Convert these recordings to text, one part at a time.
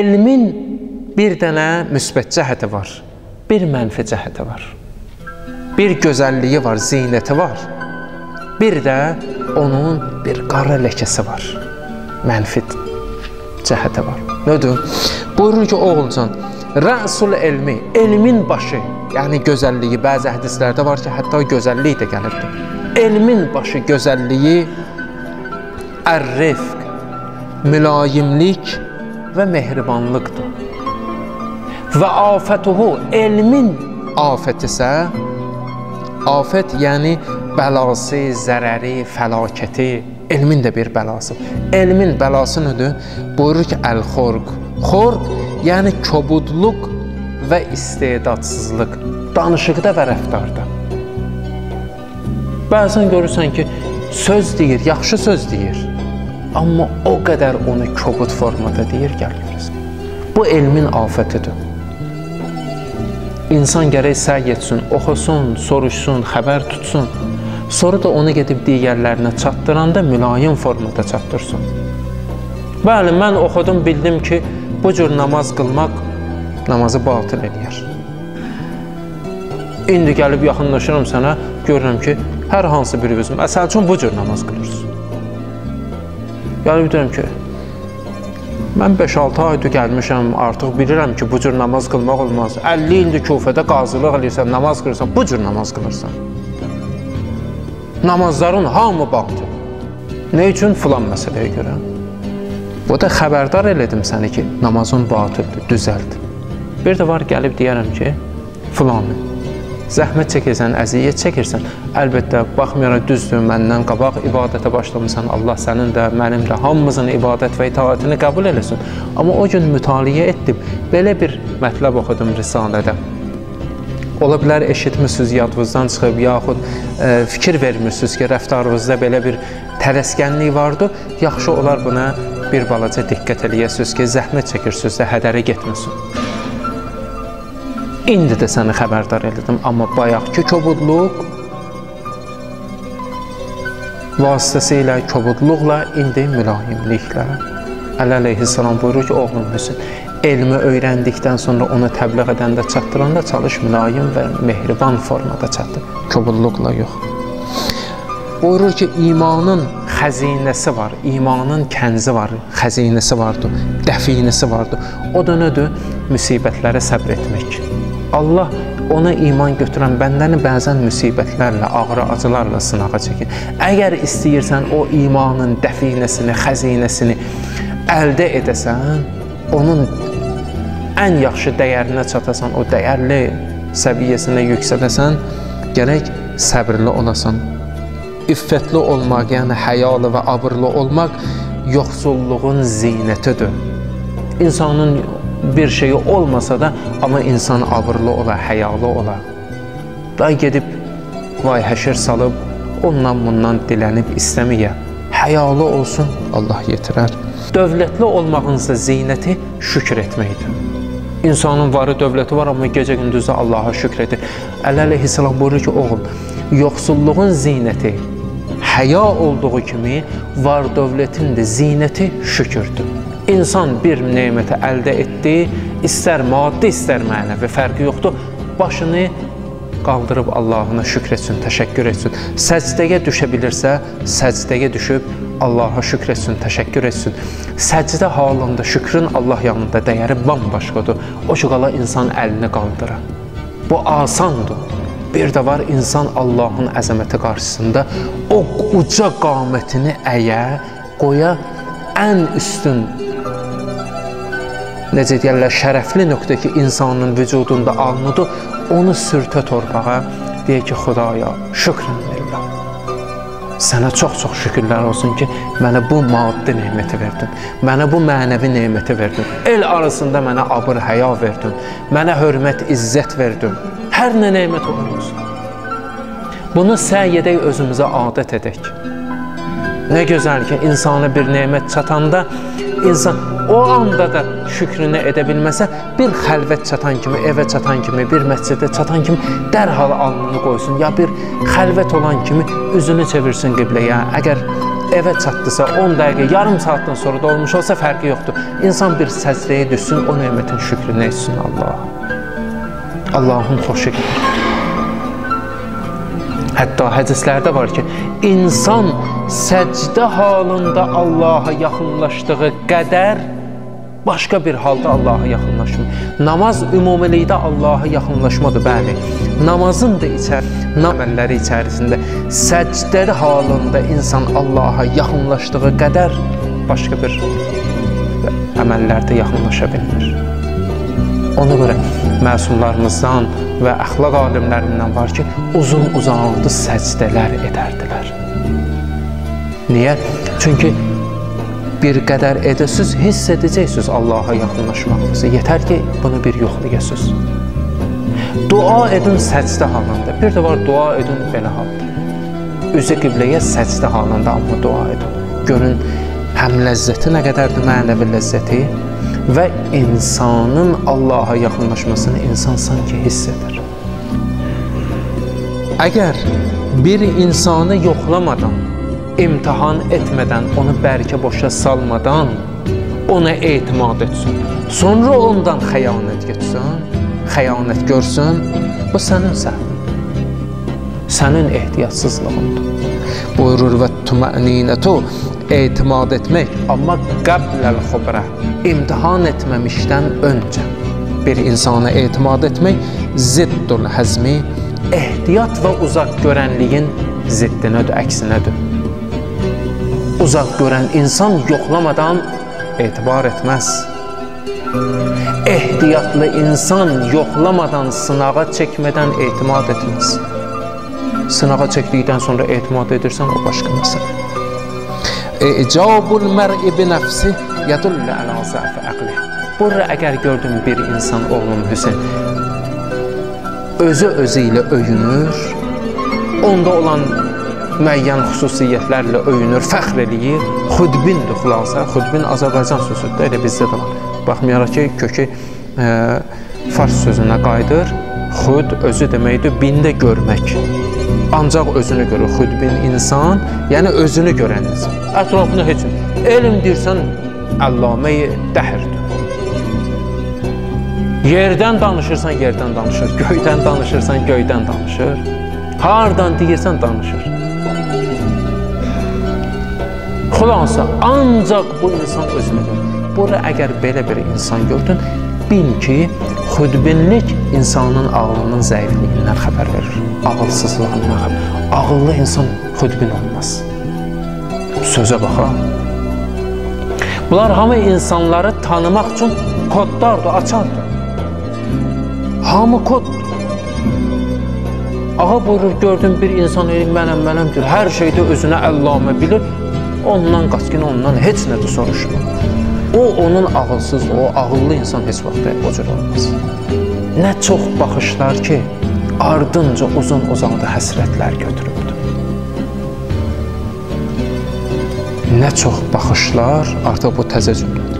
Elmin bir dənə müsbət cəhəti var, bir mənfi cəhəti var. Bir gözəlliyi var, zinəti var. Bir də onun bir qara ləkəsi var, mənfi cəhəti var. Nədir? Buyurur ki, oğulcan, rəsul elmi, elmin başı, yəni gözəlliyi, bəzi hədislərdə var ki, hətta gözəllik də gəlibdir. Elmin başı gözəlliyi ər-rifq, mülayimlik və mehribanlıqdır. Və afətuhu, elmin afət isə, afət yəni bəlası, zərəri, fəlakəti, elmin də bir bəlası. Elmin bəlası nədir? Buyurur ki, əl-xorq. Xorq, yəni kobudluq və istedadsızlıq, danışıqda və rəftarda. Bəzən görürsən ki, söz deyir, yaxşı söz deyir, amma o qədər onu kobud formada deyir, gəlir. Bu elmin afətidir. İnsan gərək səy etsin, oxusun, soruşsun, xəbər tutsun. Sonra da onu gedib digərlərinə çatdıranda mülayim formada çatdırsın. Bəli, mən oxudum, bildim ki, bu cür namaz qılmaq namazı batıl eləyər. İndi gəlib yaxınlaşıram sənə, görürəm ki, hər hansı bir üzüm, əsəl üçün bu cür namaz qılırsın. Gəlib deyirəm ki, mən 5-6 aydır gəlmişəm, artıq bilirəm ki, bu cür namaz qılmaq olmaz. 50 ildir Kufədə qazılıq eləyirsən, namaz qılırsan, bu cür namaz qılırsan. Namazların hamı batıl. Nə üçün? Filan məsələyə görə. Bu da xəbərdar elədim səni ki, namazın batıldır, düzəld. Bir də var, gəlib deyərəm ki, filanı, zəhmət çəkirsən, əziyyət çəkirsən, əlbəttə, baxmayaraq düzdür, məndən qabaq ibadətə başlamısan, Allah sənin də, mənim də, hamımızın ibadət və itaətini qəbul eləsin. Amma o gün mütaliə etdim, belə bir mətləb oxudum Risalədə. Ola bilər, eşitmişsiniz, yadınızdan çıxıb, yaxud fikir vermişsiniz ki, rəftarınızda belə bir tələskənlik vardı. Yaxşı olar buna bir balaca diqqət eləyəsiniz ki, zəhmət çəkirsiniz də, hədərə getməsin. İndi də səni xəbərdar elədim, amma bayaqki kobudluq vasitəsilə, kobudluqla, indi mülayimliklə. Əli əleyhissalam buyurur ki, oğlum Hüseyn, elmi öyrəndikdən sonra onu təbliğ edəndə, çatdıranda çalış mülayim və mehriban formada çatdır, kobudluqla yox. Buyurur ki, imanın xəzinəsi var, imanın kənzi var, xəzinəsi vardır, dəfinəsi vardır. O da nədir? Müsibətlərə səbr etmək. Allah ona iman götürən bəndəni bəzən müsibətlərlə, ağrı, acılarla sınağa çəkir. Əgər istəyirsən o imanın dəfinəsini, xəzinəsini əldə edəsən, onun ən yaxşı dəyərinə çatasan, o dəyərli səviyyəsinə yüksələsən, gərək səbirli olasan. İffətli olmaq, yəni həyalı və abırlı olmaq yoxsulluğun zinətidir. İnsanın bir şeyi olmasa da, amma insan abırlı ola, həyalı ola. Da gedib vay həşir salıb, ondan bundan dilənib istəməyə. Həyalı olsun, Allah yetirər. Dövlətli olmağınsa zinəti şükür etməkdir. İnsanın varı, dövləti var, amma gecə gündüzdə Allaha şükür edir. Əli əleyhissalam buyurur ki, oğul, yoxsulluğun zinəti həya olduğu kimi var dövlətin də zinəti şükürdür. İnsan bir neməti əldə etdi, istər maddi, istər mənəvi, fərqi yoxdur. Başını qaldırıb Allahına şükür etsin, təşəkkür etsin. Səcdəyə düşə bilirsə, səcdəyə düşüb Allaha şükür etsin, təşəkkür etsin. Səcdə halında şükrün Allah yanında dəyəri bambaşqadır. O ki, qala insan əlini qaldıra. Bu asandır. Bir də var, insan Allahın əzəməti qarşısında o uca qamətini əyə, qoya ən üstün, necə deyərlər, şərəfli nöqtə ki, insanın vücudunda alnıdır, onu sürtə torpağa, deyək ki, Xudaya, şükrən lillah. Sənə çox-çox şükürlər olsun ki, mənə bu maddi neməti verdin, mənə bu mənəvi neməti verdin, el arasında mənə abır həya verdin, mənə hörmət, izzət verdin. Hər nə nemət olur olsun. Bunu səy edək, özümüzə adət edək. Nə gözəl ki, insana bir nemət çatanda, insan o anda da şükrünü edə bilməsə, bir xəlvət çatan kimi, evə çatan kimi, bir məscidə çatan kimi dərhal alnını qoysun, ya bir xəlvət olan kimi üzünü çevirsin qibləyə. Əgər Evə çatdısa 10 dəqiqə, yarım saatdan sonra da olmuş olsa fərqi yoxdur. İnsan bir səcdəyə düşsün, o nemətin şükrünə etsin Allaha. Allahın xoşu gedir. Hətta hədislərdə var ki, insan səcdə halında Allaha yaxınlaşdığı qədər başqa bir halda Allaha yaxınlaşmır. Namaz ümumilikdə Allaha yaxınlaşmadır, bəli. Namazın da əməlləri içərisində səcdə halında insan Allaha yaxınlaşdığı qədər başqa bir əməllərdə yaxınlaşa bilmir. Ona görə məsumlarımızdan və əxlaq alimlərindən var ki, uzun-uzadı səcdələr edərdilər. Niyə? Çünki bir qədər edəsiniz, hiss edəcəksiniz Allaha yaxınlaşmağınızı. Yetər ki, bunu bir yoxlayasınız. Dua edin səcdə halında. Bir də var, dua edin belə halda. Üzü qibləyə səcdə halında, amma dua edin. Görün, həm ləzzəti nə qədərdir, mənəvi ləzzəti və insanın Allaha yaxınlaşmasını insan sanki hiss edir. Əgər bir insanı yoxlamadan, imtihan etmədən, onu bərkə boşa salmadan ona etimad etsin, sonra ondan xəyanət getsin, xəyanət görsün, bu sənin səhvin, sənin ehtiyatsızlığındır. Buyurur və tüməninətu, etimad etmək, amma qəbləl xübrə, imtihan etməmişdən öncə bir insana etimad etmək ziddul həzmi, ehtiyat və uzaq görənliyin ziddinədir, əksinədir. Uzaq görən insan yoxlamadan etibar etməz. Ehtiyatlı insan yoxlamadan, sınağa çəkmədən etimad etməz. Sınağa çəkdikdən sonra etimad edirsən, o başqa məsələ. İcabul mər'i bi nəfsi yədullu əla zəfi əqlih. Burada əgər gördün bir insan, oğlum Hüseyn, özü özü ilə öyünür, onda olan müəyyən xüsusiyyətlərlə öyünür, fəxr eləyir, xudbindir xülasə, xudbin Azərbaycan sözüdür, elə bizdə də var. Baxmayaraq ki, kökü fars sözünə qayıdır, xud özü deməkdir, bində görmək. Ancaq özünü görür, xudbin insan, yəni özünü görən insan. Ətrafını heç elm deyirsən, əllamə-i dəhirdir. Yerdən danışırsan, yerdən danışır, göydən danışırsan, göydən danışır. Hardan deyirsən, danışır. Xülasə, ancaq bu insan özünü görür. Burada əgər belə bir insan gördün, bil ki, xudbinlik insanın ağlının zəifliyindən xəbər verir, ağılsızlığından xəbər. Ağıllı insan xudbin olmaz. Sözə bax, ha. Bunlar hamı insanları tanımaq üçün kodlardır, açardır. Hamı koddur. Ağa buyurur, gördün bir insan elm, mənəm, mənəm deyir, hər şeydə özünə əllamə bilir, ondan qaçqın, ondan heç nə də soruşmur. O, onun ağılsızlığı, o ağıllı insan heç vaxt o cür olmaz. Nə çox baxışlar ki, ardınca uzun uzadı həsrətlər götürübdür. Nə çox baxışlar, artıq bu təzə cümlədir.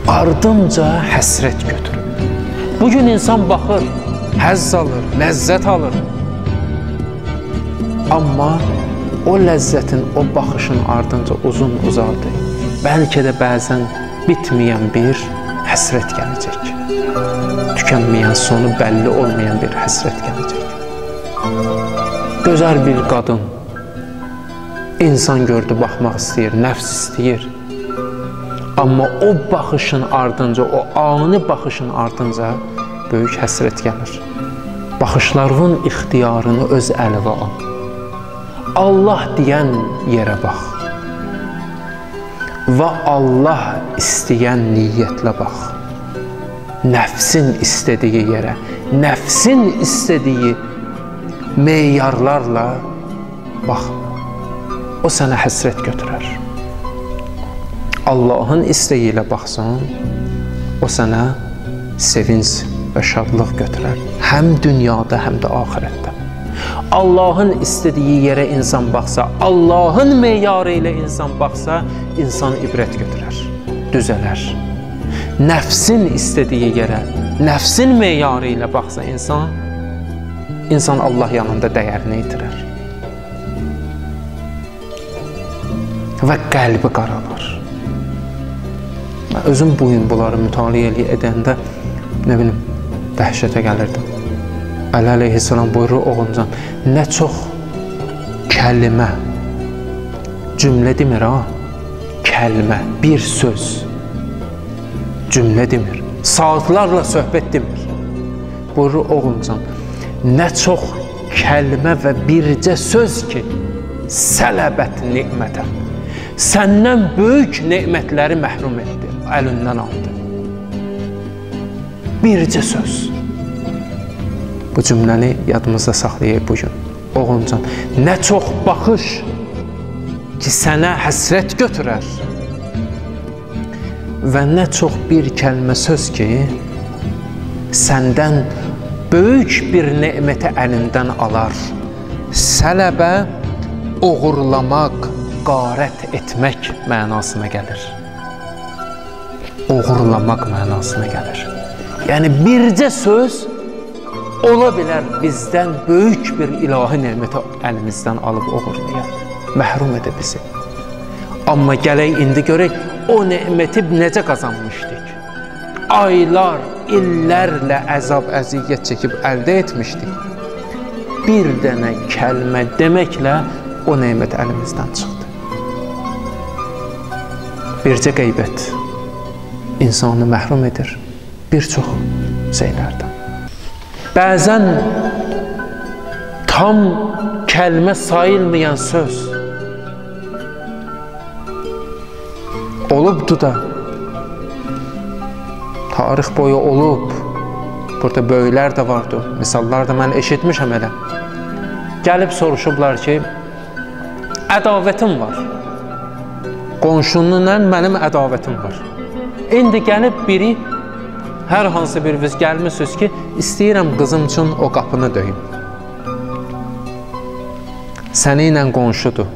Ardınca həsrət götürübdür. Bugün insan baxır, həzz alır, ləzzət alır. Amma o ləzzətin, o baxışın ardınca uzun uzadı, bəlkə də bəzən bitməyən bir həsrət gələcək. Tükənməyən, sonu bəlli olmayan bir həsrət gələcək. Gözəl bir qadın, insan gördü, baxmaq istəyir, nəfs istəyir. Amma o baxışın ardınca, o ani baxışın ardınca böyük həsrət gəlir. Baxışlarının ixtiyarını öz əlinə al. Allah deyən yerə bax və Allah istəyən niyyətlə bax. Nəfsin istədiyi yerə, nəfsin istədiyi meyarlarla bax. O sənə həsrət götürər. Allahın istəyi ilə baxsan, o sənə sevinc və şadlıq götürər. Həm dünyada, həm də axirətdə. Allahın istədiyi yerə insan baxsa, Allahın meyarı ilə insan baxsa, insan ibrət götürər, düzələr. Nəfsin istədiyi yerə, nəfsin meyarı ilə baxsa insan, insan Allah yanında dəyərini itirər. Və qəlbi qaralar. Mən özüm bugün bunları mütaliə edəndə, nə bilim, dəhşətə gəlirdim. Əli əleyhissalam buyurur, oğlumcan, nə çox kəlmə, cümlə demir ha, kəlmə, bir söz, cümlə demir, saatlarla söhbət demir. Buyurur, oğlumcan, nə çox kəlmə və bircə söz ki, sələbət nimətə, səndən böyük nemətləri məhrum etdi, əlindən aldı. Bircə söz. Bu cümləni yadımızda saxlayaq bugün. Oğlumcan, nə çox baxış ki, sənə həsrət götürər və nə çox bir kəlmə söz ki, səndən böyük bir neməti əlindən alar. Sələbə, oğurlamaq, qarət etmək mənasına gəlir. Oğurlamaq mənasına gəlir. Yəni, bircə söz ola bilər bizdən böyük bir ilahi neməti əlimizdən alıb oğurlaya, məhrum edə bizi. Amma gələk indi görək, o neməti necə qazanmışdık? Aylar, illərlə əzab, əziyyət çəkib əldə etmişdik. Bir dənə kəlmə deməklə o nemət əlimizdən çıxdı. Bircə qeybət insanı məhrum edir bir çox şeylərdən. Bəzən tam kəlmə sayılmayan söz olubdu da, tarix boyu olub, burada böyüklər də vardı, misallar da mən eşitmişəm elə. Gəlib soruşublar ki, ədavətim var, qonşununla mənim ədavətim var. İndi gəlib biri, hər hansı biriniz gəlmişsiniz ki, istəyirəm qızım üçün o qapını döyüm. Səni ilə qonşudur,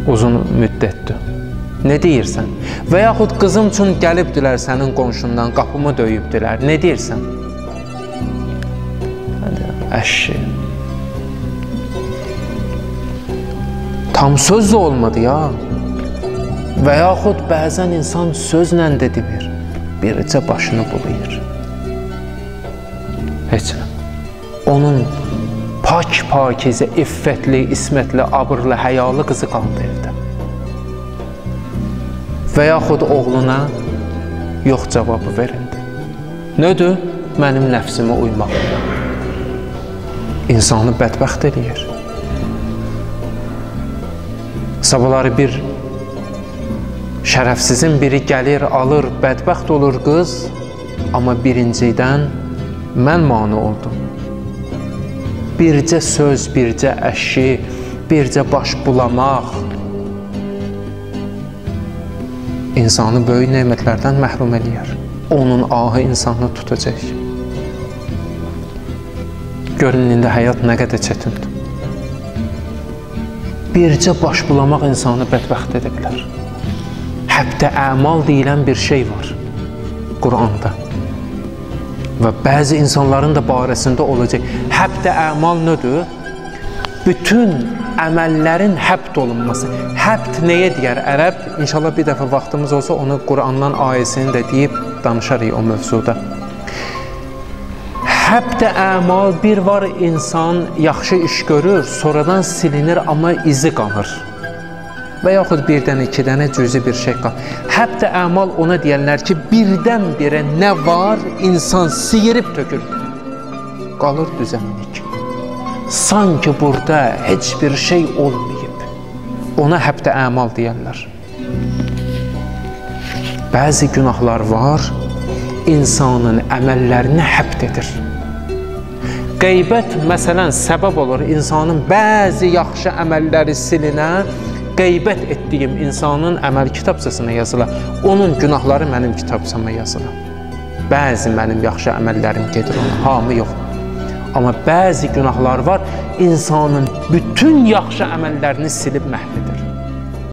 uzun müddətdir. Nə deyirsən? Və yaxud qızım üçün gəlibdilər sənin qonşundan, qapımı döyübdülər. Nə deyirsən? Əşi. Tam söz də olmadı ya. Və yaxud bəzən insan sözlə də demir, bircə başını bulayır. Heç nə. Onun pak-pakizə, iffətli, ismətli, abırlı, həyalı qızı qaldı evdə. Və yaxud oğluna yox cavabı verildi. Nədir? Mənim nəfsimə uymaq. İnsanı bədbəxt eləyir. Sabahları bir şərəfsizin biri gəlir, alır, bədbəxt olur qız, amma birincidən mən mane oldum. Bircə söz, bircə əşi, bircə baş bulamaq insanı böyük nemətlərdən məhrum eləyər. Onun ahı insanı tutacaq. Görün, indi həyat nə qədər çətindir. Bircə baş bulamaq insanı bədbəxt edə bilər. Həbdə əmal deyilən bir şey var Quranda. Və bəzi insanların da barəsində olacaq. Həbdə əmal nədir? Bütün əməllərin həbt olunması. Həbt nəyə deyər ərəb? İnşallah bir dəfə vaxtımız olsa onu Qurandan ayəsini də deyib danışarıq o mövzuda. Həbt əmal bir var insan yaxşı iş görür, sonradan silinir, amma izi qalır. Və yaxud bir dənə, iki dənə cüzi bir şey qalır. Həbt əmal ona deyərlər ki, birdən-birə nə var, insan siyirib tökür. Qalır düzənlik. Sanki burada heç bir şey olmayıb. Ona həbt əmal deyərlər. Bəzi günahlar var, insanın əməllərini həbt edir. Qeybət, məsələn, səbəb olur insanın bəzi yaxşı əməlləri silinə, qeybət etdiyim insanın əməl kitabçasına yazılar. Onun günahları mənim kitabçama yazılar. Bəzi mənim yaxşı əməllərim gedir ona, hamı yox. Amma bəzi günahlar var, insanın bütün yaxşı əməllərini silib məhv edir.